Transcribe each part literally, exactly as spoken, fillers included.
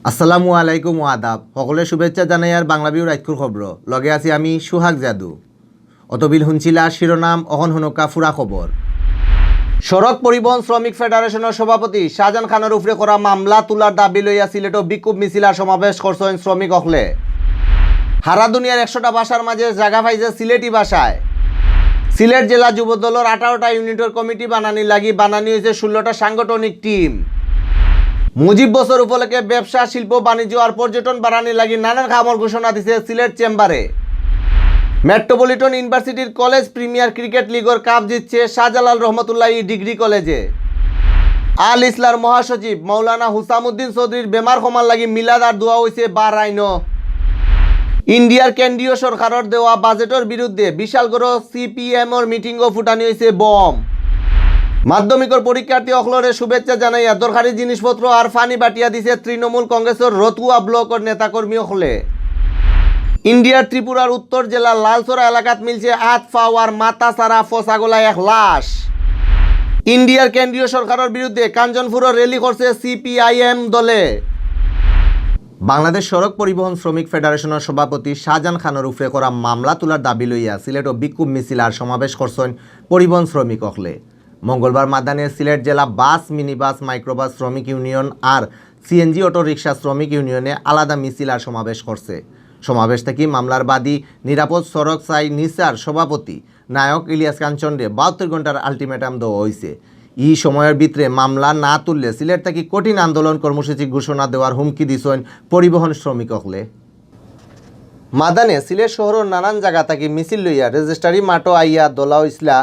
আসসালামু আলাইকুম ও আদাব। হকলরে শুভেচ্ছা জানাইয়ার বাংলা ভিউ রাইতকুর খবর। লগে আছি আমি সুহাগ জাদু। অতবিল হুনছিলা শিরোনাম, অখন হুনউক্কা ফুরা খবর। সড়ক পরিবহন শ্রমিক ফেডারেশনর সভাপতি শাহজাহান খানর উপরে করা মামলা তুলার দাবি লইয়া সিলেটো বিক্ষোভ মিছিল আর সমাবেশ করছইন শ্রমিক অকলে। হারা দুনিয়ার একশোটা ভাষার মাঝে জাগা পাইছে সিলেটি ভাষায়। সিলেট জেলা যুবদলর আঠারোটা ইউনিটর কমিটি বানানির লাগি বানানি অইছে ষোলোটা সাংগঠনিক টিম। মুজিব বছর উপলক্ষে ব্যবসা, শিল্প, বাণিজ্য আর পর্যটন বাড়ানির লাগি নানান কামর ঘোষণা দিছে সিলেট চেম্বারে। মেট্রোপলিটন ইউনিভার্সিটির কলেজ প্রিমিয়ার ক্রিকেট লিগর কাপ জিতছে শাহজালাল রহমতুল্লাহ ডিগ্রি কলেজে। আল ইসলার মহাসচিব মাওলানা হুসামুদ্দিন চৌধুরীর বেমার কমার লাগি মিলাদ আর দোয়া অইছে বাহরাইনো। ইন্ডিয়ার কেন্দ্রীয় সরকারর দেওয়া বাজেটর বিরুদ্ধে বিশালগড় সিপিএমর মিটিংও ফুটানি অইছে বোম। মাধ্যমিকর পরীক্ষার্থী অকলরে শুভেচ্ছা জানাইয়া দরকারি জিনিসপত্র আর ফানি বাটিয়া দিছে তৃণমূল কংগ্রেসর রতুয়া ব্লকর নেতাকর্মী অকলে। ইন্ডিয়ার ত্রিপুরার উত্তর জেলার লালসরা এলাকাত মিলছে আত পাও আর মাথা সারা ফসাগলা এক লাশ। ইন্ডিয়ার কেন্দ্রীয় সরকারর বিরুদ্ধে কাঞ্চনপুরো র‍্যালি করছে সিপিআইএম দলে। বাংলাদেশ সড়ক পরিবহন শ্রমিক ফেডারেশনর সভাপতি শাহজাহান খানর উপরে করা মামলা তুলার দাবি লইয়া সিলেটো বিক্ষোভ মিছিল আর সমাবেশ করছইন পরিবহন শ্রমিক অকলে। মঙ্গলবার মাদানে সিলেট জেলা বাস, মিনিবাস, মাইক্রোবাস শ্রমিক ইউনিয়ন আর সিএনজি অটো রিক্সা শ্রমিক ইউনিয়নে আলাদা মিছিল আর সমাবেশ করছে। সমাবেশ থাকি মামলার বাদী নিরাপদ সড়ক চাই নিসার সভাপতি নায়ক ইলিয়াস কাঞ্চনরে বাহাত্তর ঘন্টার আলটিমেটাম দেওয়া অইছে। ই সময়র ভিতরে মামলা না তুললে সিলেট থাকি কঠিন আন্দোলন কর্মসূচি ঘোষণা দেওয়ার হুমকি দিছইন পরিবহন শ্রমিক অকলে। মাদানে সিলেট শহরর নানান জাগা থাকি মিছিল লইয়া রেজিস্ট্রারি মাঠো আইয়া দলা অইছলা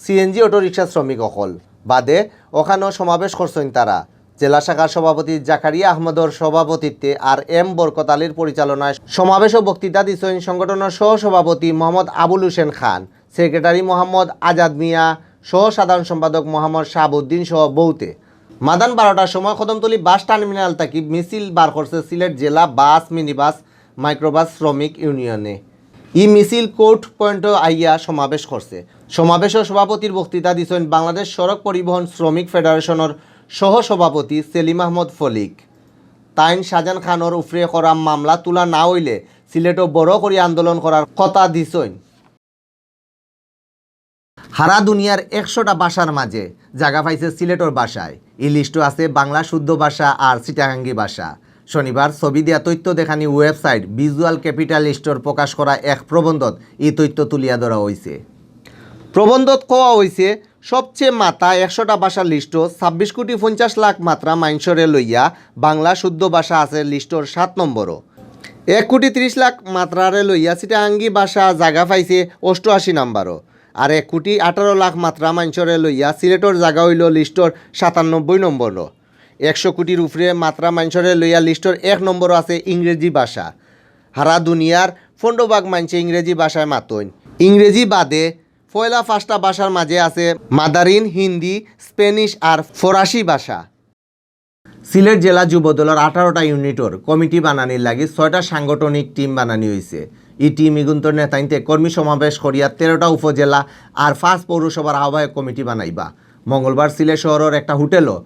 সিএনজি অটো রিক্সা শ্রমিক অকল। বাদে অখানো সমাবেশ করছইন তারা। জেলা শাখার সভাপতি জাকারিয়া আহমদর সভাপতিত্বে আর এম বরকত আলীর পরিচালনায় সমাবেশো বক্তৃতা দিছইন সংগঠনর সহ সভাপতি মোহাম্মদ আবুল হোসেন খান, সেক্রেটারি মোহাম্মদ আজাদ মিয়া সহ সাধারণ সম্পাদক মোহাম্মদ শাহাবুদ্দিন সহ বউতে। মাদান বারোটার সময় কদমতলী বাস টার্মিনাল থাকি মিছিল বার করছে সিলেট জেলা বাস, মিনিবাস, মাইক্রোবাস শ্রমিক ইউনিয়নে। ই মিছিল কোর্ট পয়েন্টো আইয়া সমাবেশ করছে। সমাবেশো সভাপতির বক্তৃতা দিছইন বাংলাদেশ সড়ক পরিবহন শ্রমিক ফেডারেশনর সহ সভাপতি সেলিম আহমদ ফলিক। তাইন শাহজাহান খানর উপরে করা মামলা তুলা না অইলে সিলেটো বড় করি আন্দোলন করার কথা দিছইন। হারা দুনিয়ার একশোটা ভাষার মাঝে জাগা পাইছে সিলেটর ভাষায়। ই লিস্টো আছে বাংলা শুদ্ধ ভাষা আর চিটাগাঙ্গি ভাষা। শনিবার ছবি দিয়া তথ্য দেখানি ওয়েবসাইট ভিজুয়াল ক্যাপিটালিস্টর প্রকাশ করা এক প্রবন্ধত ই তথ্য তুলিয়া ধরা অইছে। প্রবন্ধত কওয়া অইছে, সবচেয়ে মাথা একশোটা ভাষার লিস্টো ছাব্বিশ কোটি পঞ্চাশ লাখ মাত্রা মানষরে লইয়া বাংলা শুদ্ধ ভাষা আছে লিস্টোর সাত নম্বরো। এক কোটি ত্রিশ লাখ মাত্রারে লইয়া চিটাগাঙ্গি ভাষা জাগা পাইছে অষ্টআশি নম্বরো। আর এক কোটি আঠারো লাখ মাত্রা মানষরে লইয়া সিলেটর জাগা অইলো লিস্টোর সাতানব্বই নম্বরো। একশো কোটির উপরে মাত্রা মানষরে লইয়া লিস্টোর এক নম্বরো আছে ইংরেজি ভাষা। হারা দুনিয়ার পনেরো ভাগ মানষে ইংরেজি ভাষায় মাতইন। ইংরেজি বাদে পয়লা পাঁচটা ভাষার মাঝে আছে মাদারিন, হিন্দি, স্প্যানিশ আর ফরাসি ভাষা। সিলেট জেলা যুবদলর আঠারোটা ইউনিটর কমিটি বানানির লাগি ছয়টা সাংগঠনিক টিম বানানি অইছে। ই টিম ইগুন্তর নেতাইন্তে কর্মী সমাবেশ করিয়া তেরোটা উপজেলা আর পাঁচ পৌরসভার আহ্বায়ক কমিটি বানাইবা। মঙ্গলবার সিলেট শহরর একটা হোটেলো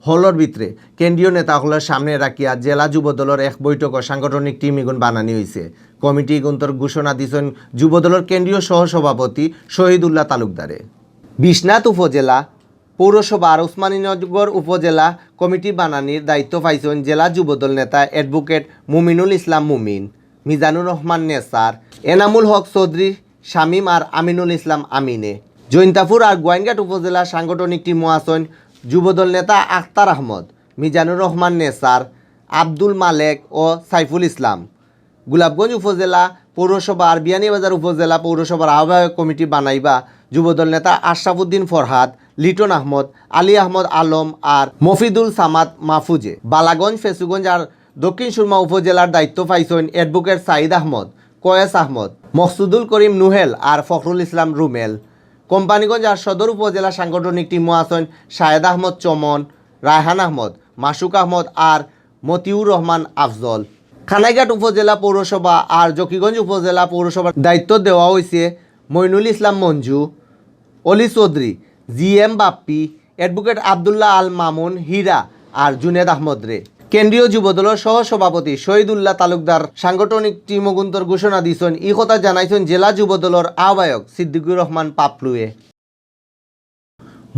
হলর ভিতরে কেন্দ্রীয় নেতা অকলর সামনে রাখিয়া জেলা যুবদলর এক বৈঠকো সাংগঠনিক টিম ইগুন বানানি অইছে। কমিটি ইগুন্তর ঘোষণা দিছইন যুবদলর কেন্দ্রীয় সহসভাপতি শহীদুল্লাহ তালুকদারে। বিশ্বনাথ উপজেলা পৌরসভা আর উসমানীনগর উপজেলা কমিটি বানানির দায়িত্ব পাইছইন জেলা যুবদল নেতা অ্যাডভোকেট মুমিনুল ইসলাম মুমিন, মিজানুর রহমান নেসার, এনামুল হক চৌধুরী, শামীম আর আমিনুল ইসলাম আমিনে। জৈন্তাপুর আর গোয়াইনঘাট উপজেলা সাংগঠনিক টিমো আছইন যুবদল নেতা আখতার আহমদ, মিজানুর রহমান নেসার, আব্দুল মালেক ও সাইফুল ইসলাম। গোলাপগঞ্জ উপজেলা পৌরসভা আর বিয়ানীবাজার উপজেলা পৌরসভার আহ্বায়ক কমিটি বানাইবা যুবদল নেতা আশরাফুদ্দিন ফরহাদ, লিটন আহমদ, আলী আহমদ আলম আর মফিদুল সামাদ মাহফুজে। বালাগঞ্জ, ফেঞ্চুগঞ্জ আর দক্ষিণ সুরমা উপজেলার দায়িত্ব পাইছইন অ্যাডভোকেট সাইদ আহমদ, কয়েস আহমদ, মকসুদুল করিম নুহেল আর ফখরুল ইসলাম রুমেল। কোম্পানীগঞ্জ আর সদর উপজেলা সাংগঠনিক টিমো আছইন শাহেদ আহমদ চমন, রায়হান আহমদ, মাসুক আহমদ আর মতিউর রহমান আফজল। কানাইঘাট উপজেলা পৌরসভা আর জকিগঞ্জ উপজেলা পৌরসভার দায়িত্ব দেওয়া অইছে মইনুল ইসলাম মঞ্জু, অলি চৌধুরী, জি এম বাপ্পি, অ্যাডভোকেট আব্দুল্লাহ আল মামুন হীরা আর জুনেদ আহমদরে। কেন্দ্রীয় যুবদলর সহ সভাপতি শহীদুল্লাহ তালুকদার সাংগঠনিক টিম অগুন্তর ঘোষণা দিছইন। ই কথা জানাইছইন জেলা যুবদলর আহ্বায়ক সিদ্দিকুর রহমান পাপলুয়ে।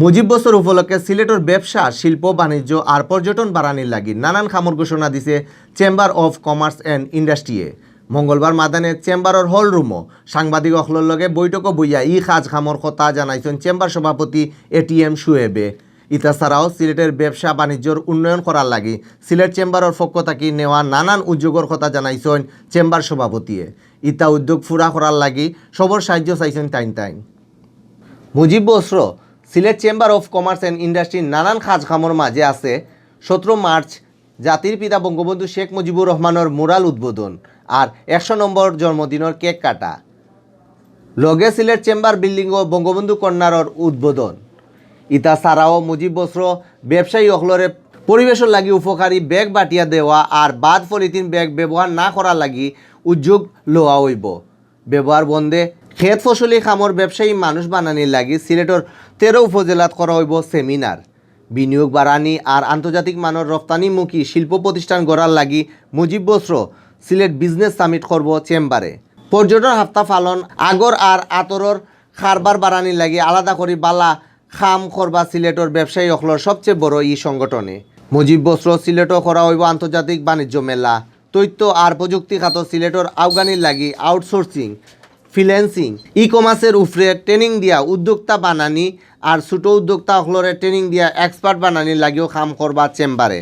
মুজিব বছর উপলক্ষে সিলেটর ব্যবসা, শিল্প, বাণিজ্য আর পর্যটন বাড়ানির লাগি নানান কামর ঘোষণা দিছে Chamber of Commerce and Industry এ। মঙ্গলবার মাদানে চেম্বারর হল রুমো সাংবাদিক অকলর লগে বৈঠকো বইয়া ই কাজ কামর কথা জানাইছইন চেম্বার সভাপতি এ টি এম শুয়েবে। ইতা ছাড়াও সিলেটের ব্যবসা বাণিজ্যর উন্নয়ন করার লাগি সিলেট চেম্বারর পক্ষ থাকি নেওয়া নানান উদ্যোগর কথা জানাইছইন চেম্বার সভাপতিয়ে। ইতা উদ্যোগ পুরা করার লাগি সবর সাহায্য চাইছইন তাইন তাইন। মুজিব বস্ত্র, Sylhet chamber of commerce and ইন্ডাস্ট্রির নানান কাজ কামর মাঝে আছে সতেরো মার্চ জাতির পিতা বঙ্গবন্ধু শেখ মুজিবুর রহমানর মুরাল উদ্বোধন আর একশো নম্বর জন্মদিনর কেক কাটা। লগে সিলেট চেম্বার বিল্ডিংও বঙ্গবন্ধু কর্নারর উদ্বোধন। ইতা ছাড়াও মুজিব বস্ত্র ব্যবসায়ী অকলরে পরিবেশর লাগি উপকারী ব্যাগ বাটিয়া দেওয়া আর বাদ পলিথিন ব্যাগ ব্যবহার না করার লাগি উদ্যোগ লওয়া অইবো। ব্যবহার বন্ধে খেত ফসলি কামর ব্যবসায়ী মানুষ বানানির লাগি সিলেটর তেরো উপজেলাত করা অইবো সেমিনার। বিনিয়োগ বাড়ানি আর আন্তর্জাতিক মানর রপ্তানিমুখী শিল্প প্রতিষ্ঠান গড়ার লাগি মুজিব বস্ত্র সিলেট বিজনেস সামিট করবো চেম্বারে। পর্যটন হাপ্তা পালন, আগর আর আতরর কারবার বাড়ানির লাগি আলাদা করি বালা কাম করবা সিলেটর ব্যবসায়ী অকলর সবচেয়ে বড় ই সংগঠনে। মুজিব বস্ত্র সিলেটও করা অইবো আন্তর্জাতিক বাণিজ্য মেলা। তথ্য আর প্রযুক্তি খাত সিলেটর আফগানির লাগি আউটসোর্সিং, ফ্রিল্যান্সিং, ই কমার্সের উপরে ট্রেনিং দিয়া উদ্যোক্তা বানানি আর ছোট উদ্যোক্তা অকলরে ট্রেনিং দিয়া এক্সপার্ট বানানির লাগিও কাম করবা চেম্বারে।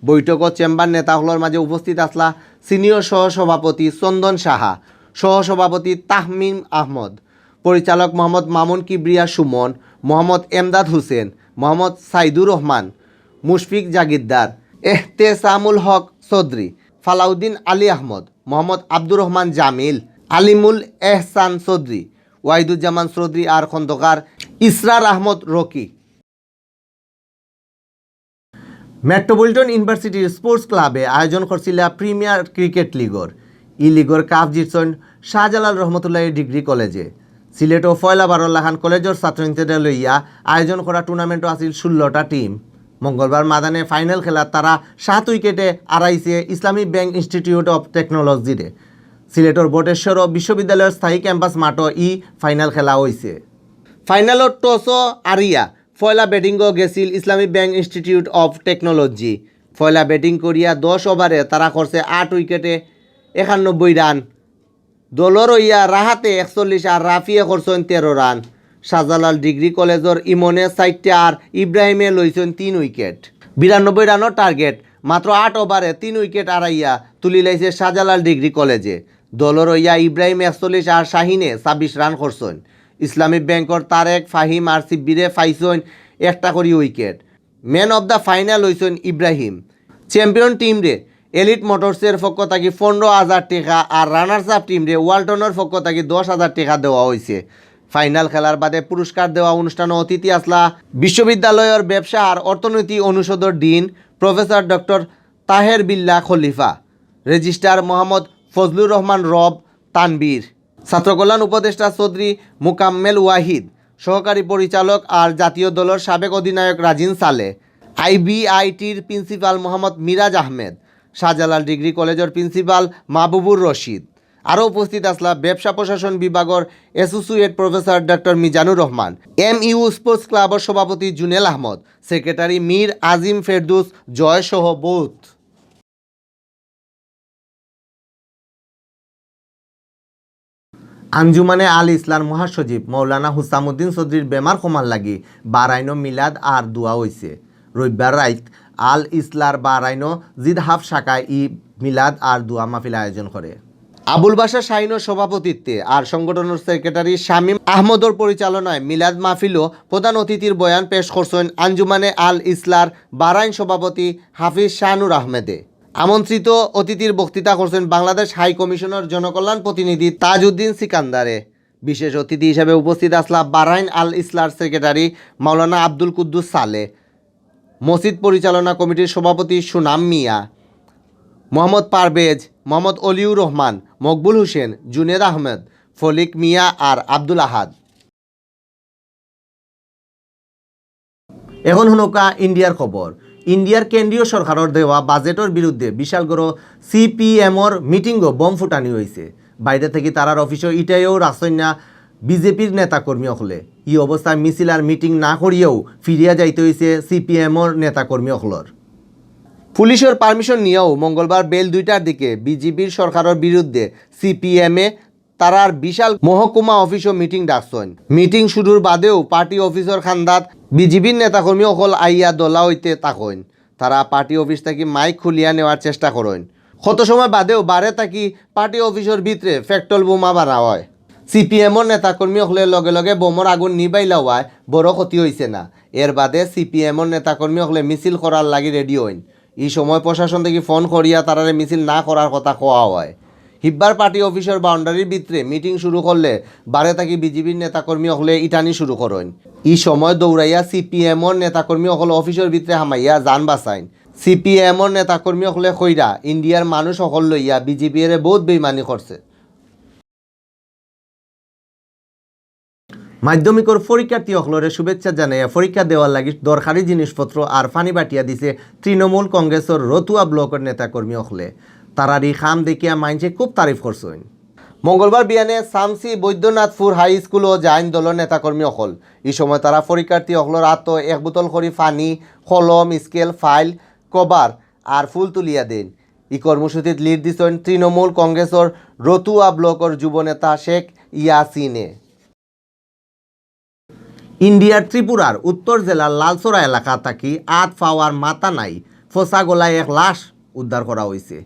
বৈঠকো চেম্বার নেতা অকলর মাঝে উপস্থিত আছলা সিনিয়র সহ সভাপতি চন্দন সাহা, সহ সভাপতি তাহমিম আহমদ, পরিচালক মোহাম্মদ মামুন কিবরিয়া সুমন, মোহাম্মদ এমদাদ হোসেন, মোহাম্মদ সাইদুর রহমান, মুশফিক জাগিরদার, এহতেসামুল হক চৌধুরী, ফালাউদ্দিন আলী আহমদ, মোহাম্মদ আব্দুর রহমান জামিল, আলিমুল এহসান চৌধুরী, ওয়াহিদুজ্জামান চৌধুরী আর খন্দকার ইসরার আহমদ রকি। মেট্রোপলিটন ইউনিভার্সিটির স্পোর্টস ক্লাবে আয়োজন করছিলা প্রিমিয়ার ক্রিকেট লিগর। ই লিগর কাপ জিতছইন শাহজালাল রহমতুল্লাহ ডিগ্রি কলেজে। সিলেটও পয়লা বারর লাখান কলেজর ছাত্রছাত্রীরা লইয়া আয়োজন করা টুর্নামেন্টও আছিল ষোলোটা টিম। মঙ্গলবার মাদানে ফাইনাল খেলাত তারা সাত উইকেটে আরাইছে ইসলামী ব্যাংক ইনস্টিটিউট অফ টেকনোলজিরে। সিলেটর বটেশ্বর বিশ্ববিদ্যালয়র স্থায়ী ক্যাম্পাস মাঠও ই ফাইনাল খেলা অইছে। ফাইনালর টসও আরিয়া পয়লা ব্যাটিংও গেছিল ইসলামী ব্যাংক ইনস্টিটিউট অফ টেকনোলজি। পয়লা ব্যাটিং করিয়া দশ ওভারে তারা করছে আট উইকেটে একানব্বই রান। দলর অইয়া রাহাতে একচল্লিশ আর রাফিয়ে করছইন তেরো রান। শাহজালাল ডিগ্রি কলেজর ইমনে চাইরটা আর ইব্রাহিমে লইছইন তিন উইকেট। বিরানব্বই রানর টার্গেট, মাত্র আট ওভারে তিন উইকেট আরাইয়া তুলিলাইছে শাহজালাল ডিগ্রি কলেজে। দলর অইয়া ইব্রাহিম একচল্লিশ আর শাহিনে ছাব্বিশ রান করছইন। ইসলামী ব্যাংকর তারেক, ফাহিম আর শিব্বিরে পাইছইন একটা করি wicket. Man of the final অইছইন ইব্রাহিম। চ্যাম্পিয়ন টিমরে এলিট মোটরসের পক্ষ থাকি পনেরো হাজার টেকা আর রানার্স আপ টিমরে ওয়ালটনর পক্ষ থাকি দশ হাজার টেকা দেওয়া অইছে। ফাইনাল খেলার বাদে পুরস্কার দেওয়া অনুষ্ঠানো অতিথি আছলা বিশ্ববিদ্যালয়র ব্যবসা আর অর্থনীতি অনুষদর ডিন প্রফেসর ডক্টর তাহের বিল্লা খলিফা, রেজিস্ট্রার মোহাম্মদ ফজলুর রহমান রব তানবীর, ছাত্র কল্যাণ উপদেষ্টা চৌধুরী মুকাম্মেল ওয়াহিদ, সহকারী পরিচালক আর জাতীয় দলর সাবেক অধিনায়ক রাজিন সালে, আইবিআইটির প্রিন্সিপাল মোহাম্মদ মিরাজ আহমেদ, শাহজালাল ডিগ্রি কলেজর প্রিন্সিপাল মাহবুবুর রশিদ। আরও উপস্থিত আছলা ব্যবসা প্রশাসন বিভাগর associate professor doctor Mizanur Rahman, mu sports ক্লাবর সভাপতি জুনেল আহমদ, সেক্রেটারি মীর আজিম ফেরদৌস জয় সহ বহুত। আঞ্জুমানে আল ইসলার মহাসচিব মৌলানা হুসামুদ্দিন চৌধুরীর বেমার কমার লাগি বাহরাইনো মিলাদ আর দোয়া অইছে। রবিবার রাইত আল ইসলার বাহরাইনো জিদহাফ শাখায় ই মিলাদ আর দোয়া মাহফিল আয়োজন করে। আবুল বাশার শাহিনর সভাপতিত্বে আর সংগঠনর সেক্রেটারি শামীম আহমদর পরিচালনায় মিলাদ মাহফিলো প্রধান অতিথির বয়ান পেশ করছইন আঞ্জুমানে আল ইসলার বাহরাইন সভাপতি হাফিজ শাহনুর আহমেদে। আমন্ত্রিত অতিথির বক্তৃতা করছইন বাংলাদেশ হাই কমিশনর জনকল্যাণ প্রতিনিধি তাজউদ্দিন সিকান্দারে। বিশেষ অতিথি হিসাবে উপস্থিত আছলা বাহরাইন আল ইসলার সেক্রেটারি মাওলানা আব্দুল কুদ্দুস সালে, মসজিদ পরিচালনা কমিটির সভাপতি সুনাম মিয়া, মোহাম্মদ পারভেজ, মোহাম্মদ অলিউর রহমান, মকবুল হোসেন, জুনেদ আহমেদ, ফলিক মিয়া আর আব্দুল আহাদ। এখন হুনউক্কা ইন্ডিয়ার খবর। ইন্ডিয়ার কেন্দ্রীয় সরকারর দেওয়া বাজেটর বিরুদ্ধে বিশালগড়ো সিপিএমর মিটিংও বোম ফুটানি অইছে। বাইরে থাকি তারার অফিসও ইটাইও রাখছইন না বিজেপির নেতাকর্মী অকলে। ই অবস্থায় মিছিল আর মিটিং না করিয়াও ফিরিয়া যাইতে অইছে সিপিএমর নেতাকর্মী অকলর। পুলিশর পারমিশন নিয়াও মঙ্গলবার বেইল দুইটার দিকে বিজেপির সরকারর বিরুদ্ধে সিপিএমে তারার বিশাল মহকুমা অফিসও মিটিং ডাকছইন। মিটিং শুরুর বাদেও পার্টি অফিসর কান্দাত বিজেপির নেতাকর্মী অকল আইয়া দলা অইতে থাকইন। তারা পার্টি অফিস থাকি মাইক খুলিয়া নেওয়ার চেষ্টা করইন। কত সময় বাদেও বারে থাকি পার্টি অফিসর ভিতরে পেট্রল বোমা বারা অয়। সিপিএমর নেতাকর্মী অকলে লগে লগে বোমর আগুন নিবাইলা অওয়ায় বড় ক্ষতি অইছে না। এর বাদে সিপিএমর নেতাকর্মী অকলে মিছিল করার লাগি রেডি অইন। ই সময় প্রশাসন থাকি ফোন করিয়া তারারে মিছিল না করার কথা কওয়া অয়। হিব্বার পার্টি অফিসর বাউন্ডারির ভিতরে মিটিং শুরু করলে বারে থাকি বিজেপির নেতাকর্মী অকলে ইটানি শুরু করইন। ই সময় দৌড়াইয়া সিপিএমর নেতাকর্মী অকল অফিসর ভিতরে হামাইয়া জান বাঁচাইন। সিপিএমর নেতাকর্মী অকলে কইরা ইন্ডিয়ার মানুষ অকল লইয়া বিজেপিরে বউত বেইমানি করছে। মাধ্যমিকর পরীক্ষার্থী অকলরে শুভেচ্ছা জানাইয়া পরীক্ষা দেওয়ার লাগি দরকারি জিনিসপত্র আর পানি বাটিয়া দিছে তৃণমূল কংগ্রেসর রতুয়া ব্লকর নেতাকর্মী অকলে। তারার ই কাম দেখিয়া মাইনষে খুব তারিফ করছইন। মঙ্গলবার বিয়ানে সামসি বৈদ্যনাথপুর হাই স্কুলও যাইন দলর নেতাকর্মী অকল। ই সময় তারা পরীক্ষার্থী অকলর আতো এক বোতল করি পানি, কলম, স্কেল, ফাইল, কভার আর ফুল তুলিয়া দেইন। ই কর্মসূচিত লিড দিছইন তৃণমূল কংগ্রেসর রতুয়া ব্লকর যুব নেতা শেখ ইয়াসিনে। ইন্ডিয়ার ত্রিপুরার উত্তর জেলার লালসরা এলাকা থাকি আত, পাও আর মাথা নাই, ফসা গলায় এক লাশ উদ্ধার করা অইছে।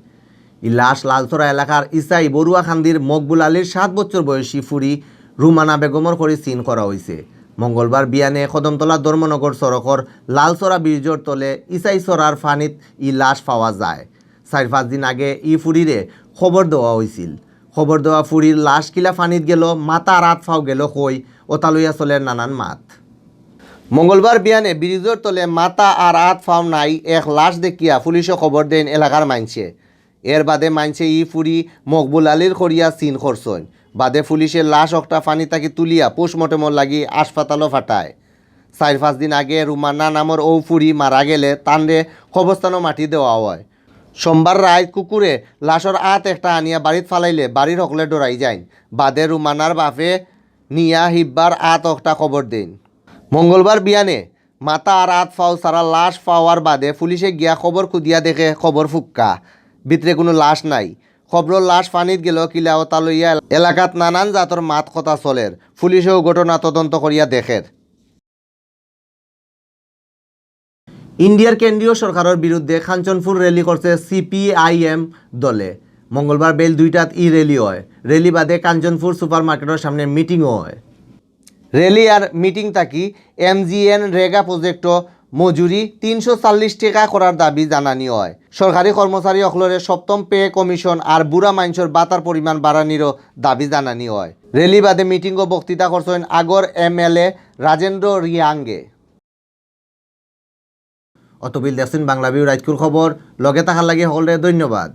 ই লাশ লালসরা এলাকার ইসাই বড়ুয়াখান্দির মকবুল আলীর সাত বছর বয়সী ফুরি রুমানা বেগমর করি চিন করা অইছে। মঙ্গলবার বিয়ানে কদমতলা ধর্মনগর সড়কর লালসরা ব্রিজর তলে ইসাই সরার পানিত ই লাশ পাওয়া যায়। চাইর পাঁচ দিন আগে ই ফুরিরে খবর দেওয়া অইছিল। খবর দেওয়া ফুরির লাশ কিলা পানিত গেল, মাথা আর আত পাও গেল কই, ওটা লইয়া চলের নানান মাত। মঙ্গলবার বিয়ানে ব্রিজর তলে মাথা আর আত পাও নাই এক লাশ দেখিয়া পুলিশো খবর দেইন এলাকার মাইনষে। এর বাদে মাইনষে ই ফুরি মকবুল আলীর করিয়া চিন করছইন। বাদে পুলিশে লাশ অকটা পানি থাকি তুলিয়া পোস্টমর্টেমর লাগি হাসপাতালো পাঠায়। চাইর পাঁচ দিন আগে রুমানা নামর অউ ফুরি মারা গেলে তানরে কবরস্থানো মাটি দেওয়া অয়। সোমবার রাইত কুকুরে লাশর আত একটা আনিয়া বাড়িত ফালাইলে বাড়ির হকলে ডরাই যাইন। বাদে রুমানার বাপে নিয়া হিব্বার আত অকটা কবর দেইন। মঙ্গলবার বিয়ানে মাথা আর আত পাও ছাড়া লাশ পাওয়ার বাদে পুলিশে গিয়া কবর খুদিয়া দেখে কবর ফুক্কা, ভিতরে কুনু লাশ নাই। কবরর লাশ পানিত গেল কিলা ওটা লইয়া এলাকাত নানান জাতর মাত কথা চলের। পুলিশেও ঘটনা তদন্ত করিয়া দেখের। ইন্ডিয়ার কেন্দ্রীয় সরকারর বিরুদ্ধে কাঞ্চনপুর র‍্যালি করছে সিপিআইএম দলে। মঙ্গলবার বেইল দুইটাত ই র‍্যালি অয়। র‍্যালি বাদে কাঞ্চনপুর সুপার মার্কেটর সামনে মিটিংও অয়। র‍্যালি আর মিটিং থাকি এমজিএনরেগা প্রজেক্টো মজুরি তিনশো চল্লিশ টেকা করার দাবি জানানি অয়। সরকারি কর্মচারী অকলরে সপ্তম পে কমিশন আর বুড়া মাইনষর ভাতার পরিমাণ বাড়ানিরও দাবি জানানি অয়। র‍্যালি বাদে মিটিংও বক্তৃতা করছইন আগর এমএলএ রাজেন্দ্র রিয়াংগে। অতবিল দেখছইন বাংলা ভিউ রাইতকুর খবর। লগে থাকার লাগি হকলরে ধন্যবাদ।